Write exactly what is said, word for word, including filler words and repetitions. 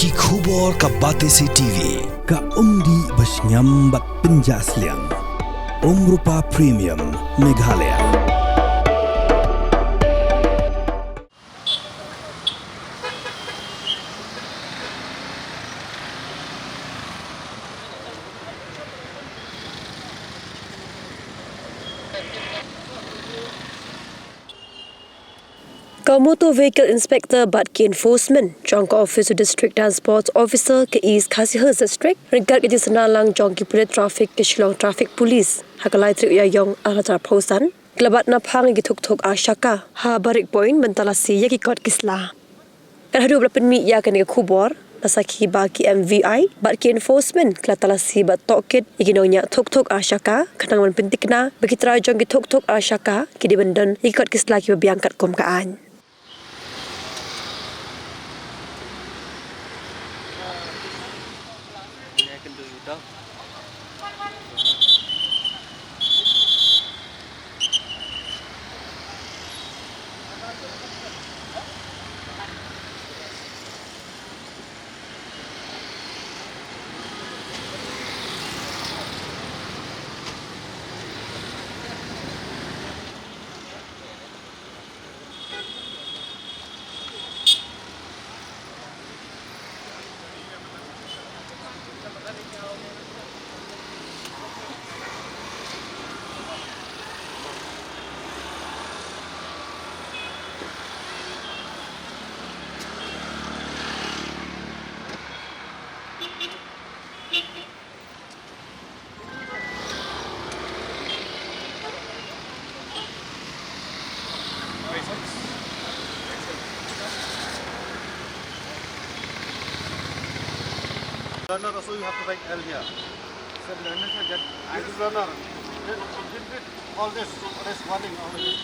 Ki khubor ka Batesi T V, ka umdih ba shngiam bad pynjah sliang. Umrupa Premium, Meghalaya. Ka Motor Vehicle Inspector bad ki enforcement jong ka Office u District Transport Officer ka East Khasi Hills District ryngkat ka jingsnalang jong ki pulit traffic ka Shillong Traffic Police ha ka lai tarik u Ïaïong arhajar arphew san, ki la bat naphang ïa ki tuk tuk arshaka ha Barik Point ban talasi ïa ki kot ki sla. Kat haduh ba la pynmih ïa kane ka khubor, la sakhi ba ki M V I bad ki enforcement ki la talasi bad tohkit ïa ki nongñiah tuk tuk arshaka, khnang ban pynthikna ba ki trai jong ki tuk tuk arshaka ki dei ban don ïa ki kot ki sla kiba biang katkum ka aiñ. Learner also you have to write L here. Sir, learner, sir, that I is learner. All this, all this warning, all this.